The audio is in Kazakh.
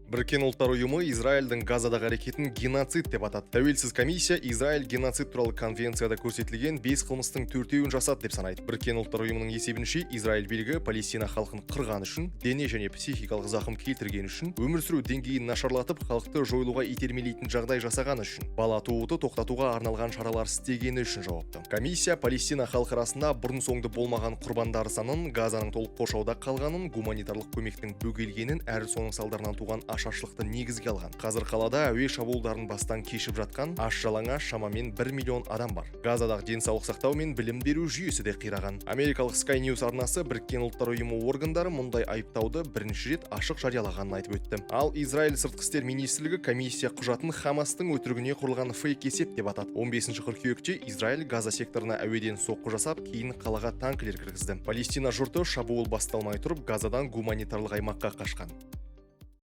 Біріккен Ұлттар Ұйымы Израильдің Газадағы әрекетін геноцид деп атады. Тәуелсіз комиссия Израиль геноцид туралы конвенцияда көрсетілген бес қылмыстың төртеуін жасады деп санайды. Біріккен Ұлттар Ұйымының есебінше, Израиль билігі Палестина халқын қырғаны үшін, дене және психикалық зақым келтіргені үшін, өмір сүру деңгейін нашарлатып, халықты жойылуға итермелейтін жағдай жасағаны үшін, бала тууды тоқтатуға арналған шаралар істегені үшін жауапты. Комиссия Палестина халқы арасында бұрын соңды болмаған құрбандар санын, Газаның толық қоршауда қалғанын, гуманитарлық көмектің бөгелгенін әрі соның салдарынан туған ашаршылықты негізге алған. Қазір қалада әуе шабуылдарын бастан кешіп жатқан аш жалаңаш шамамен 1 миллион адам бар. Газадағы денсаулық сақтау мен білім беру жүйесі де қираған. Америкалық Sky News арнасы Біріккен Ұлттар Ұйымы органдары мұндай айыптауды бірінші рет ашық жариялағанын айтып өтті. Ал Израиль сыртқы істер министрлігі комиссия құжатын Хамастың өтірігіне құрылған фейк есеп деп атады. 15 қыркүйекте Израиль Газа секторына әуеден соққы жасап, кейін қалаға танкілер кіргізді. Палестина жұрты шабуыл басталмай тұрып, Газадан гуманитарлық аймаққа қашқан.